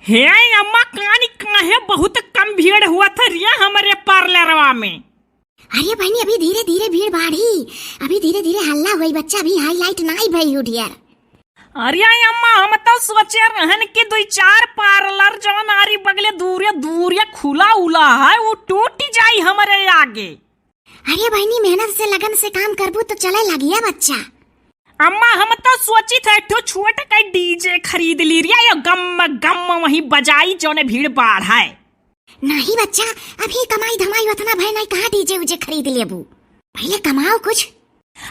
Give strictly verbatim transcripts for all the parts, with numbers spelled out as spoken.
हे अम्मा, कानी काहे बहुत कम भीड़ हुआ था रिया हमरे पार्लरवा में। अरे बहिनी, अभी धीरे धीरे भीड़ बाढ़ी, अभी धीरे धीरे हल्ला हुई बच्चा, अभी highlight नाई भई हु ढेर। अरे अम्मा, हम तो सोचे रहन कि दुई चार पार्लर जवन आरी बगले दूरे दूरे खुला उला है, वो टूट जाई हमरे आगे। अरे बहिनी, मेहनत से लगन से काम करबू तो चले लगिया बच्चा। अम्मा, हम तो सोचित है एक ठो छोट का DJ खरीद ली रिया, यो गम गम वहीं बजाई जौने भीड़ बाढ़ है। नहीं बच्चा, अभी कमाई धमाई उतना भय नहीं, कहाँ DJ उजे खरीद लेबू, पहले कमाओ कुछ।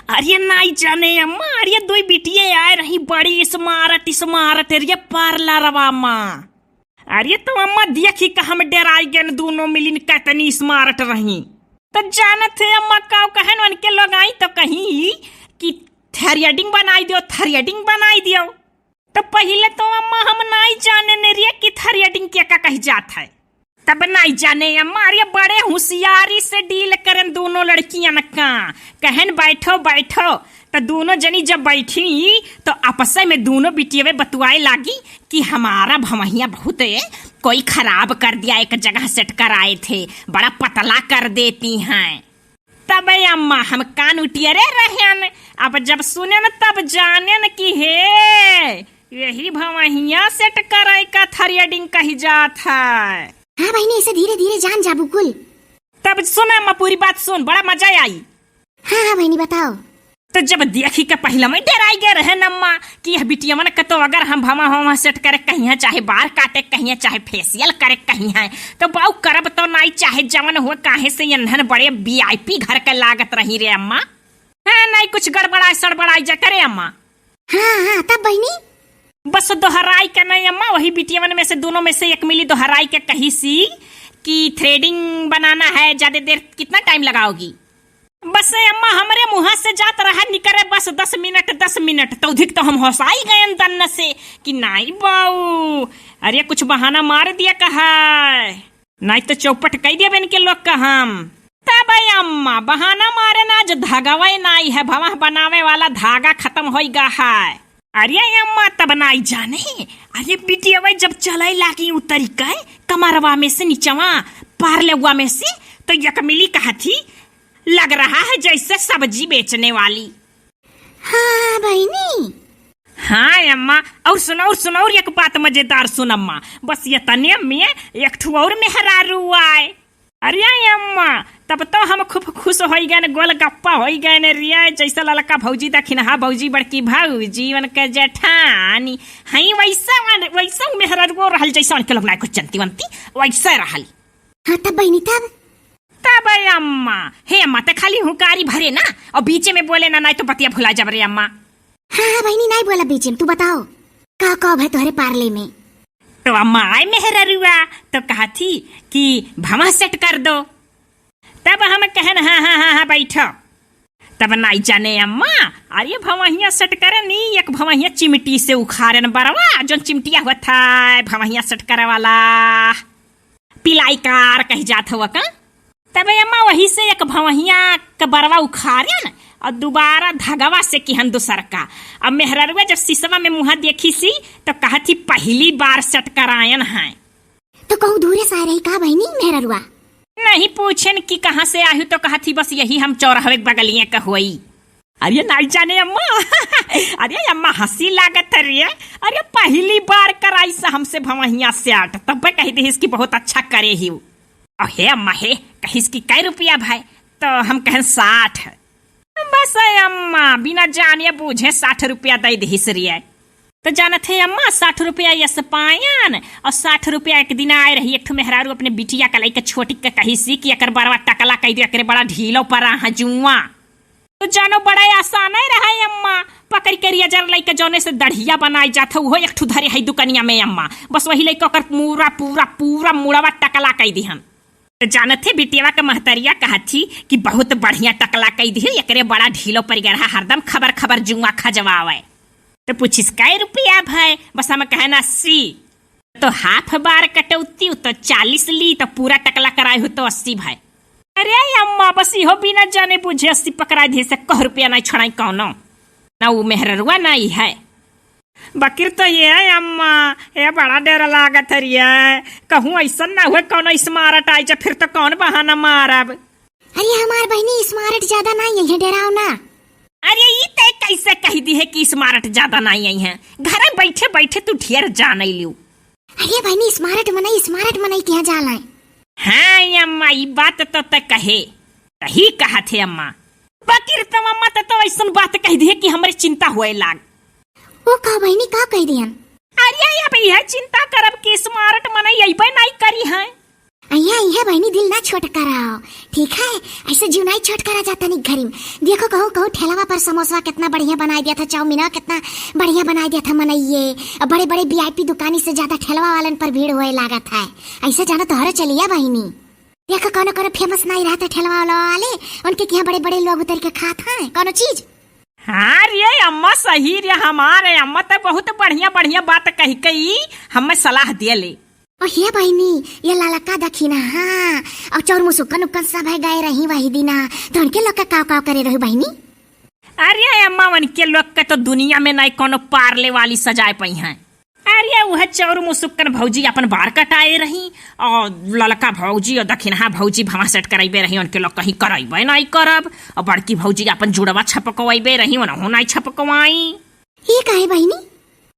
अरे नाई जाने अम्मा, अरे दुई बिटिये आए रही बड़ी smart smart रे पार्लरवा मा। अरे तो अम्मा देखी का हम डेराई गेन, दोनों मिलिन कतनी smart रही। तो जानत है अम्मा का कहन उनके लोग आई तो कहीं कि threading बनाई दियो, threading बनाई दियो। तो पहिले तो अम्मा हम नाई जाने ने रे कि threading के का कही जात है। तब नाई जाने अम्मा, अरे बड़े होशियारी से deal करन दोनों लड़कियन का। कहन बैठो बैठो, तो दोनों जनी जब बैठी तो आपस में दोनों बिटियवे बतुआए लागी कि हमारा भवहिया बहुत है, कोई खराब कर दिया, एक जगह set कराए थे, बड़ा पतला कर देती हैं। तब अम्मा हम कान उटियरे रहन, अब जब सुनेन तब जानेन कि हे यही भवहिया set करे का threading कही जात है। हाँ बहिनी, ऐसे धीरे धीरे जान जाबू कुल। तब सुन अम्मा, पूरी बात सुन, बड़ा मजा आई। हाँ हाँ बहिनी, बताओ। तो जब देखी के पहले मैं डेराई गए रहे न अम्मा कि यह बिटियवन के तो अगर हम भवा होवा set करे कहीं है, चाहे बार काटे कहीं है, चाहे facial करे कहीं है, तो बाऊ करब तो नाई, चाहे जवन हुआ, काहे से यन्हन बड़े VIP घर के लागत रही रे अम्मा। हाँ, नाई कुछ गड़बड़ाई सड़बड़ाई जा करे अम्मा। हाँ हाँ, तब बहिनी? बस दोहराई के नहीं अम्मा, वही बिटियवन में से दोनों में से एक मिली दोहराई के कही सी कि threading बनाना है, ज्यादा देर कितना time लगाओगी? बस ए अम्मा, हमरे मुँहा से जात रहा निकरे बस दस मिनट, दस मिनट, तो अधिक तो हम होसाई गयन दन्न से कि नाई बाऊ, अरे कुछ बहाना मार दिया कहा, नाई तो चौपट कई दिया बेन के लोग का हम। तब ए अम्मा, बहाना मारे ना, जो धगवे नाई है, भवा बनावे वाला धागा खतम होई गा है। अरे अम्मा, तब नाई जाने, अरे बिटियवे जब चले लागी उतरी के कमरवा में से नीचवा, पारलेवा में से, तो एक मिली कहा थी, लग रहा है जैसे सब्जी बेचने वाली। हाँ बहिनी। हाँ अम्मा, और सुन, और सुन, और एक बात मजेदार सुन अम्मा, बस ये तने में एक ठो और मेहरारू आए। अरे अम्मा, तब तो हम खूब खुश होई गए, गोलगप्पा होई गए ने रिया, जैसे ललका भौजी, दखिनहा भौजी, बड़की भौजी, उनके जेठानी, हई वैसा, वैसा मेहरारू रहल, जैसे उनके लोग ना कुछ जनती वनती, वैसे रहल। हाँ, तब बहिनी, तब? तब ए अम्मा, हे अम्मा, ते खाली हुंकारी भरे ना, और बीचे में बोले ना, नाई तो बतिया भुला जब रे अम्मा। हाँ, हाँ, बहिनी, नाई बोला बीचे में, तू बताओ, का, का है तोहरे पारले में? तो अम्मा आए मेहररुआ, तो कहा थी कि भवा set कर दो। तब हम कहन, हाँ, हाँ, हाँ, हाँ, बैठो। तब नाई जाने अम्मा, अरे भवहिया set करे नी, एक भवहिया चिमटी से उखाड़न बरवा, जौन चिमटिया होत है, भवहिया set करे वाला, पिलाई कार कह जात हवा का। तब अम्मा वही से एक भवहिया क बरवा उखाड़न और दोबारा धगवा से किहन दूसर का। अब मेहररुआ जब सिसवा में मुँहा देखी सी, तो कहत ही, "पहली बार set करायन है।" तो कहूँ दूरे से आ रही का बहिनी मेहररुआ? नहीं पूछेन कि कहाँ से आयु, तो कहत ही, "बस यही हम चौराहे के बगलिए का होई।" अरे नाई जाने अम्मा, अरे अम्मा हँसी लागत है रे, अरे पहली बार कराई से हमसे भवहिया set, तब कह दिहिस कि बहुत अच्छा करे ही। अहे अम्मा हे, कहिस कि कै रुपया भाई, तो हम कहन साठ। बस ए अम्मा, बिना जाने बूझे साठ रुपया दे दिहिस रिया। तो जानत है अम्मा, साठ रुपया यस पायन, और साठ रुपया एक दिन आए रही, एक ठो मेहरारू अपने बिटिया का लइके छोटी के कहिसी कि एकर बरवा टकला कह दियो, एकरे बड़ा ढीलो परा है जुआ। तो जानो बड़ा आसान है रहा है अम्मा, पकड़ के रिया जर लइके जौने से दढ़िया बनाई जात है, उहो एक ठो धरे है दुकनिया में अम्मा, बस वही लइके ओकर पूरा, पूरा, पूरा मुड़वा टकला कह दिहन। तो जानत है, बिटियावा के महतरिया कहत ही कि बहुत बढ़िया टकला कई दिही, एकरे बड़ा ढीलो परि गया रहा, हरदम खबर खबर जुआ खजवावे। तो पूछिस, "कै रुपया भाई?" बस हम कहन, "अस्सी।" तो हाफ बार कटौती तो चालीस ली, तो पूरा टकला कराए हो तो अस्सी भाई। अरे अम्मा, बस इहो बिना जाने बूझे अस्सी पकड़ाए दिहे से कह रुपया नहीं छोड़ाई कौनो। ना वो मेहररुआ ना ई है। बकिर तो ये है अम्मा, ये बड़ा डर लागत है रिया। कहूँ ऐसन ना हुए कौनो smart आई जा, फिर तो कौन बहाना मारब? अरे हमार बहिनी smart ज्यादा नाई है, डेराव ना। अरे ई तै कैसे कहि दिहे कि smart ज्यादा नाई आई हैं? घरे बैठे बैठे तू ढेर जानै लिउ। अरे बहिनी smart मनई, smart मनई किहाँ जालाय। हाँ अम्मा, ई बात तो तै कहे, सही कहत है अम्मा। बकिर तो अम्मा तै तो ऐसन बात कहि दिहे कि हमरे चिंता होए लाग। ओ का बहिनी, का कहि दिहन? अरे अब यह चिंता करब कि smart मनई अइबे नाई करी हैं। अइहैं, अइहैं बहिनी, दिल ना छोट कराओ, ठीक है? ऐसे जीव नाई छोट करा जाता नी घरी में। देखो कहूँ, कहूँ ठेलवा पर समोसवा कितना बढ़िया बनाई दिया था, चाउमीनवा कितना बढ़िया बनाई दिया था मनइये। अब बड़े बड़े VIP दुकानी से ज्यादा ठेलवा वालन पर भीड़ होए लागत है। ऐसे जानो तोहरो चलिया बहिनी। देखो कौनो कौनो famous नाई रहत है ठेलवा वाला वाले, उनके किहाँ बड़े बड़े लोग उतर के खात हैं कौनो चीज। हाँ रे अम्मा, सही रे, हमारे अम्मा तै बहुत बढ़िया बढ़िया बात कहि के ई हमें सलाह दियले। ओ हे बहिनी, ये ललका दखिनहा, हाँ, और चौर मुसुक्कन उक्कन सब है गए रही वही दिना, तो उनके लोग का काव काव करे रही बहिनी? अरे अम्मा, उनके लोग के तो दुनिया में नाई कौनो पार्ले वाली सजाए पइहैं। अरे उहे चौर मुसुक्कन भौजी अपन बार कटाए रही और ललका भौजी और दखिनहा भौजी भवा set करइबे रही, उनके लोग कहीं करइबे नाई करब। और बड़की भौजी अपन जुड़वा छपकवइबे रही, उनहु नाई छपकवाई। ई काहे बहिनी?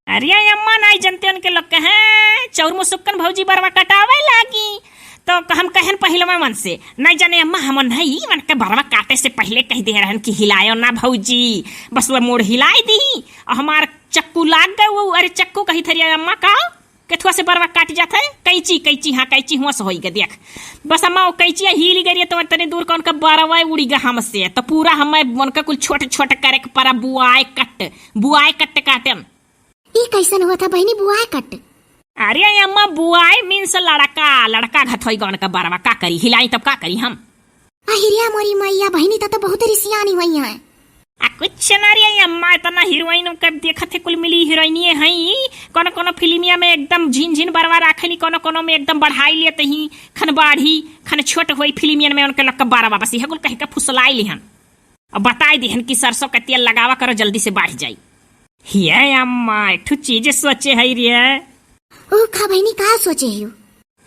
अरे अम्मा, नाई जनते उनके लोग के हैं, चौर मुसुक्कन भौजी बरवा कटावे लागी। तो हम कहन पहिलवा मन से, नाई जाने अम्मा, हम नहीं, मन के बरवा काटे से पहिले कहि दे रहन कि हिलायो ना भौजी, बस वो मूड़ हिलाई दी। और हमार चक्कू लाग गए वो, अरे चक्कू कही थरिया अम्मा का, केथुआ से बरवा काट जात है, कैंची, कैंची, हाँ कैंची हुआ से होई गए, देख। बस अम्मा वो कैंचिया हिली गई रही तो तनी दूर कौन का बरवा उड़ी गए हमसे, तो पूरा हमें मन का कुल छोट छोट करे के परा, बुआए कट, बुआए कट काटन। ई कैसन होत है बहिनी बुआए कट? अरे अम्मा, बुआए means लड़का, लड़का घत होई गौन का बरवा, का करी, हिलाई तब का करी हम? अहिरिया मोरी मैया, बहिनी त तो बहुत रिसियानी हुई हैं। आ कुछ ना रे अम्मा, इतना हीरोइन के देखत है कुल मिली हीरोइनिये हैं, कोनो कोनो फिल्मिया में एकदम झिन झिन बरवा राखेली, कोनो कोनो में एकदम बढ़ाई लेते ही, खन बाढ़ी खन छोट होई फिल्मियन में उनके लोग का बरवा, बस यह कुल कह के फुसलाई लिहन। अब बताई दिहन कि सरसों का तेल लगावा करो, जल्दी से बाढ़ जाई। हिये अम्मा, एक ठो चीज सोचे है रे। ओ का बहिनी, का सोचे हियो?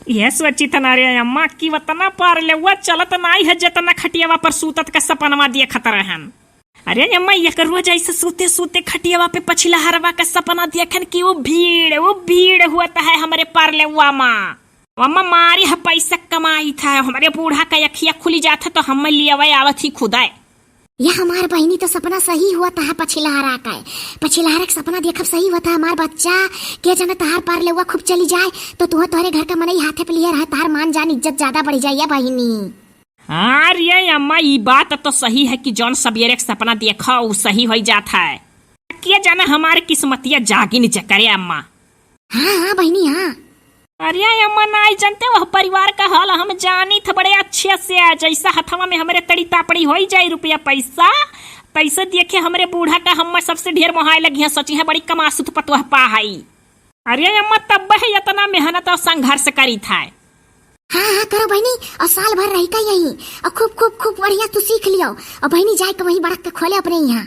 यह सोची थना रे अम्मा कि वतना पारलेवा चलत नाई है, जतना खटियावा पर सूतत का सपनवा देखत रहन। अरे अम्मा, एक रोज ऐसे सूते सूते खटियावा पे पछिला हरवा का सपना देखन कि वो भीड़, वो भीड़ हुआ है हमरे पारलेवा मा। अम्मा मारी है पैसा कमाई था, हमरे बूढ़ा का अखिया खुली जात है तो हम लियावे आवत ही खुदाए। या हमार बहिनी तो सपना सही हुआ था पछिलहरा का। पछिलहरा के सपना देखब सही हुआ था हमार बच्चा। के जाने तहार पारलेवा खूब चली जाए तो तुह तोहरे घर का मनई हाथे पे लिए रहे, तहार मान जान इज्जत ज्यादा बढ़ जाए या बहिनी। हाँ रे अम्मा, ई बात तो सही है कि जौन सबेरे के सपना देखा उ सही होई जात है। के जाने हमार किस्मतिया जागिन जकरे अम्मा। हाँ, हाँ, बहिनी, हाँ। अरे अम्मा, नाई जनते वह परिवार का हाल हम जानी थ बड़े अच्छे से। जैसा हथवा में हमरे तड़ी तापड़ी होई जाई रुपया पैसा, तैसे देखे हमरे बूढ़ा का हम सबसे ढेर मोहाए लगी हैं। सोची है बड़ी कमासुत पतोह पा हई। अरे अम्मा, तब है इतना मेहनत और संघर्ष करी था। हाँ, हाँ, करो बहिनी, और साल भर रही का यहीं, और खूब, खूब, खूब बढ़िया तू सीख लियो, और बहिनी जाए के वहीं बड़क के खोले अपने यहाँ।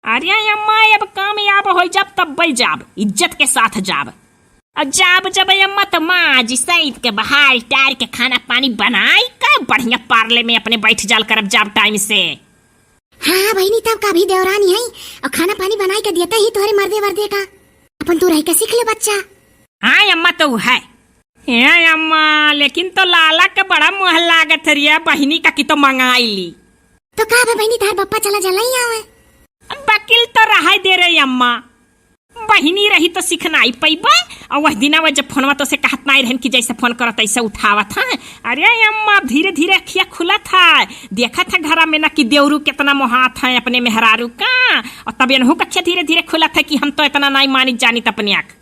अरे अम्मा, अब कामयाब हो जाब, तब जाब, इज्जत के साथ जाब। और जाब जब अम्मा, तो माँ जी सैत के बहार टार के खाना पानी बनाई के बढ़िया पार्ले में अपने बैठ जाल करब जाब टाइम से। हाँ, हाँ, बहिनी, तब का भी देवरानी है, और खाना पानी बनाई के देते ही तोहरे मर्दे वर्दे का। अपन तू रह के सीख ले बच्चा। हाँ अम्मा, तो है। ए अम्मा, लेकिन तो लाला के बड़ा मोह लागत है रिया, बहिनी का की तो मंगाई ली। तो का बे बहिनी, तार बप्पा चला जाला ही आवे। बकिल तो रहाई दे रे अम्मा, बहिनी रही तो सीख नाई पइबे। और वह दिना वह जब फोनवा तो से कहत नाई रहन कि जैसे फोन करो तैसे उठावत है। अरे अम्मा, अब धीरे धीरे अखिया खुलत है, देखत है घरा में ना कि देवरू कितना मोहात है अपने मेहरारू का। और तब एनहू का अखिया धीरे धीरे खुलत है कि हम तो इतना नाई मानित जानित अपने आँख।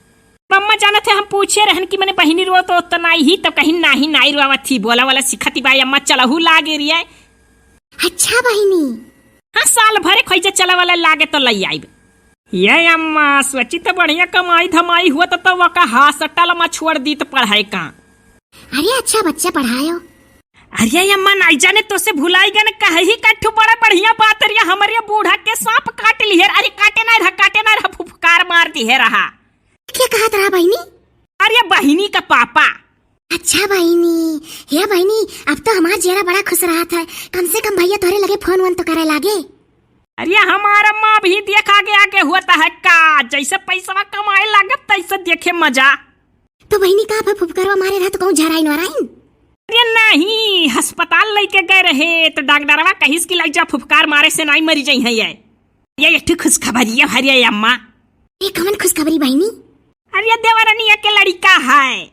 अम्मा जानत है, हम पूछे रहन कि मने बहिनी रो तो, तो नाई ही, तो कहीं नाही, नाई रोवत ही, बोला वाला सिखती बाई अम्मा, चलहू लागे रिया। अच्छा बहिनी। हाँ, साल भरे खोइजा चला वाला लागे तो लई आइब। ये अम्मा, सोची तो बढ़िया कमाई धमाई हुआ तो, तो वका हॉस्टल में छोड़ दी तो पढ़ाई का। अरे अच्छा बच्चा पढ़ायो। अरे अम्मा, नाई जाने तोसे भुलाई गन, कही का ठू बड़ा बढ़िया बात, अरे हमरे बूढ़ा के सांप काट लिहे, अरे काटे ना रहा, काटे ना रहा, फुफकार मार दिहे रहा। क्या कहत रहा बहिनी? अरे बहिनी का पापा। अच्छा बहिनी, हे बहिनी, अब तो हमार जियरा बड़ा खुश रहत है, कम से कम भैया तोहरे लगे फोन वोन तो करे लागे। अरे हमार अम्मा अभी देखा आगे आगे होत है का, जैसे पैसवा कमाए लागत तैसे देखे मजा। तो बहिनी का फुफकरवा मारे रहा तो कहूँ झराइन वराइन? अरे नहीं, अस्पताल लइके गए रहे तो डॉक्टरवा कहिस कि लइ जा, फुफकार मारे से नाई मरी जइहैं ये। ये एक ठो खुशखबरी है, अरे अम्मा। ये कवन खुशखबरी बहिनी? अरे देवरनिया के लड़िका है।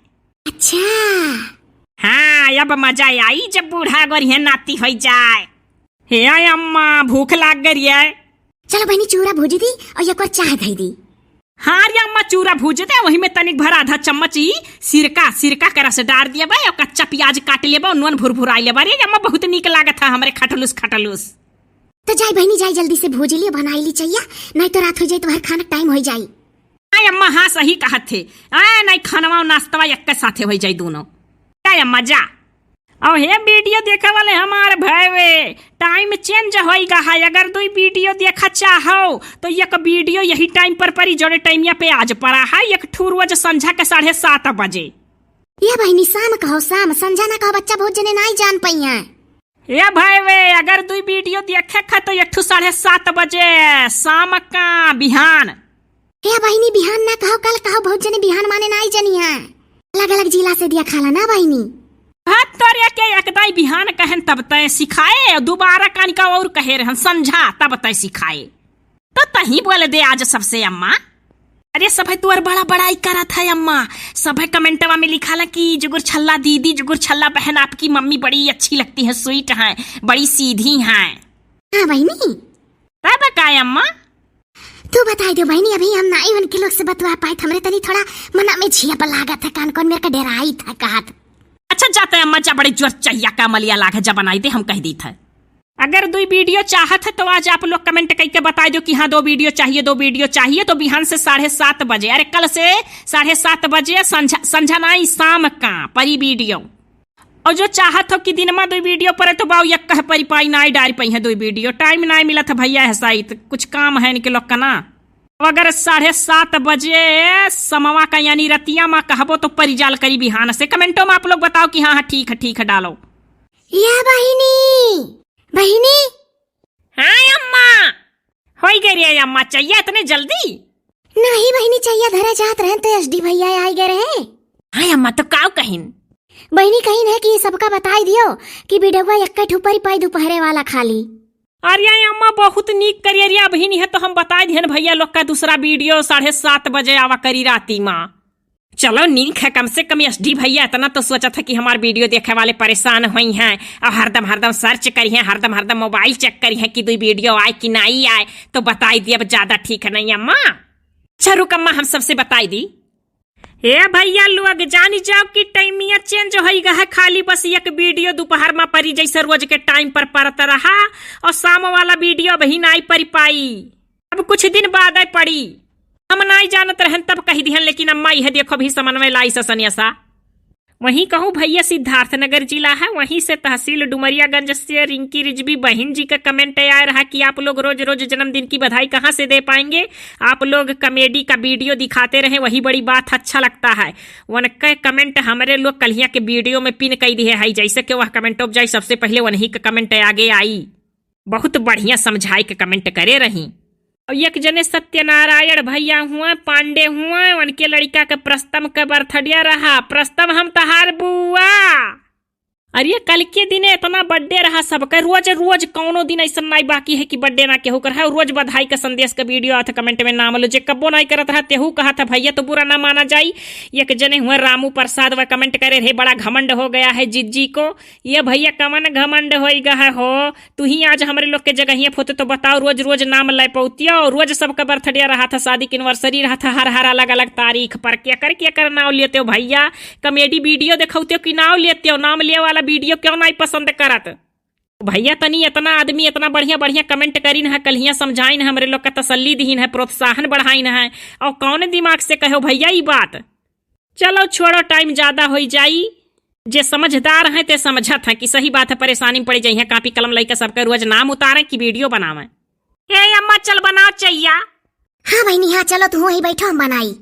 अच्छा। हाँ, अब मजा आई जब बूढ़ा गोरिया नाती होइ जाए। हे अम्मा, भूख लाग गई है। चलो बहिनी, चूरा भूज दी और एक और चाह धई दी। हाँ रे अम्मा, चूरा भूज दे, वही में तनिक भर आधा चम्मच ई सिरका, सिरका का रस डार दिया बा, और कच्चा प्याज काट लेबा, नून भुरभुराई लेबा। रे अम्मा, बहुत नीक लागत है हमरे खटलुस खटलुस। तो जाई बहिनी, जाई जल्दी से भूज ली, बनाई ली चैया, नहीं तो रात हो जाई, तुम्हारे खाना टाइम हो जाई। हाँ अम्मा, हाँ सही कहत थे। आ, नहीं खानवा और नाश्तवा एक के साथे हो जाई दोनों। जा अम्मा जा। और हे वीडियो देखे वाले हमार भाई वे, टाइम चेंज होई गा है। अगर दुई वीडियो देखा चाहो तो एक वीडियो यही टाइम पर परी, जोड़े टाइमिया पे आज पड़ा है, एक ठू रोज संझा के साढ़े सात बजे। ये बहिनी, शाम कहो शाम, संझा ना कहो, बच्चा बहुत जने नाई जान पइहैं। ए भाई वे, अगर दुई वीडियो देखे ख तो एक ठू साढ़े सात बजे शाम का बिहान। ए बहिनी, बिहान ना कहो, कल कहो, बहुत जने बिहान माने नाई जनिहैं। अलग अलग जिला से दिया खाला ना बहिनी। हाँ तोरे के एक दाई बिहान कहन तब तय सिखाए, और दोबारा कान का और कहे रहन संझा तब तय सिखाए। तो तहीं बोल दे आज सबसे अम्मा। अरे सभे तोर बड़ा बड़ाई करत है अम्मा, सभे कमेंटवा में लिखाला कि जुगुर छल्ला दीदी, जुगुर छल्ला बहन, आपकी मम्मी बड़ी अच्छी लगती है, स्वीट हैं, बड़ी सीधी हैं। हाँ बहिनी। तब का अम्मा? तू बताई दो बहिनी, अभी हम नाई उनके लोग से बतवा पाए, हमरे तनी थोड़ा मना में झिया पर लागत है, कान कौन मेरे का डेराई था कहत। अच्छा जाते अम्मा, जा बड़े जोर चहिया का मलिया लाग है, जा बनाई दे, हम कह दी था। अगर दुई वीडियो चाहत है तो आज आप लोग कमेंट करके बताई दो कि हाँ दो वीडियो चाहिए, दो वीडियो चाहिए, तो बिहान से साढ़े सात बजे, अरे कल से साढ़े सात बजे संझा, संझा नाई शाम का परी वीडियो। और जो चाहत हो कि दिनमा दुई वीडियो परे तो बाऊ एक कह परी पाई नाई डारी पइहैं दुई वीडियो, टाइम नाई मिलत है भैया, ऐसा ही तो कुछ काम है इनके लोग का ना। अब अगर साढ़े सात बजे समवा का यानी रतिया मा कहबो तो परिजाल करी बिहान से। कमेंटो मा आप लोग बताओ कि हाँ, हाँ, ठीक है, ठीक है, डालो। या बहिनी, बहिनी। हाँ अम्मा। होई गई रे अम्मा, चैया इतने जल्दी? नहीं बहिनी, चैया धरे जात रहन तो एसडी भैया आई गए रहे। हाँ अम्मा, तो काव कहिन? बहिनी कहिन है कि सबका बताई दियो कि बिडौआ एक ठो परी पाई दोपहरे वाला खाली। अरे अम्मा, बहुत नीक करिए रे, अबहिन है तो हम बताई दिहन भैया लोग का दूसरा वीडियो साढ़े सात बजे आवा करी राती मा। चलो नीक है, कम से कम एसडी भैया इतना तो सोचत है कि हमार वीडियो देखे वाले परेशान होइहैं और हरदम हरदम सर्च करिहैं, हरदम हरदम मोबाइल चेक करिहैं कि दुई वीडियो आए कि नाई आए, तो बताई दिया ज्यादा ठीक है नहीं अम्मा? अच्छा रुक अम्मा, हम सबसे बताई दी। ए भैया लोग, जानी जाओ कि टाइमिया चेंज होई गा है, खाली बस एक वीडियो दोपहर मा परी, जैसे रोज के टाइम पर परत रहा, और शाम वाला वीडियो अबही नाई परी पाई, अब कुछ दिन बाद आए पड़ी। हम नाई जानत रहन तब कही दिहन, लेकिन अम्मा यह देखो भी समन्वय लाई ससनियसा। वहीं कहूँ भैया सिद्धार्थनगर जिला है, वहीं से तहसील डुमरियागंज से रिंकी रिजवी बहिन जी का कमेंट आया रहा कि आप लोग रोज रोज जन्मदिन की बधाई कहाँ से दे पाएंगे, आप लोग कॉमेडी का वीडियो दिखाते रहें, वही बड़ी बात अच्छा लगता है। उनके कमेंट हमरे लोग कल्हिया के वीडियो में पिन कई दिए है, जैसे कि वह कमेंट उपजाई सबसे पहले उन्हीं का कमेंट आगे आई। बहुत बढ़िया समझाई के कमेंट करे रही। और एक जने सत्यनारायण भैया हुआ, पांडे हुआ, उनके लड़का के प्रस्तम के बर्थडे रहा। प्रस्तम हम तहार बुआ। अरे कल के दिने इतना बर्थडे रहा सबका, रोज रोज कौनो दिन ऐसा नाई बाकी है कि बर्थडे ना केहू कर है, रोज बधाई का संदेश का वीडियो आत कमेंट में नाम लो, जे कब्बो नाई करत रहा तेहू कहा था भैया तो बुरा ना माना जाई। एक जने हुआ रामू प्रसाद, वह कमेंट करे रहे बड़ा घमंड हो गया है जिज्जी को। ये भैया कवन घमंड होई गा है हो, तू ही आज हमरे लोग के जगहिया फोते तो बताओ, रोज रोज नाम ले पौतियो, रोज सबका बर्थडे रहा था, शादी के एनिवर्सरी रहा था, हर हर अलग अलग तारीख पर केकर केकर नाव लेते हो भैया? कॉमेडी वीडियो देखौते हो कि नाव लेते हो? नाम ले वाला वीडियो क्यों नहीं पसंद करत? भैया तनी इतना आदमी इतना बढ़िया बढ़िया कमेंट करीन है, कल्हिया समझाइन है, हमरे लोग का तसल्ली दीन है, प्रोत्साहन बढ़ाइन है, और कौन दिमाग से कहो भैया ई बात? चलो छोड़ो, टाइम ज्यादा होई जाई। जे समझदार हैं ते समझत हैं कि सही बात है, परेशानी में पड़ी जइहें, कापी कलम लइके सबके रोज नाम उतारें कि वीडियो बनावें। ए अम्मा, चल बनाओ चइया। हाँ बहिनी, हाँ, चलो तू वहीं बैठो, हम बनाई।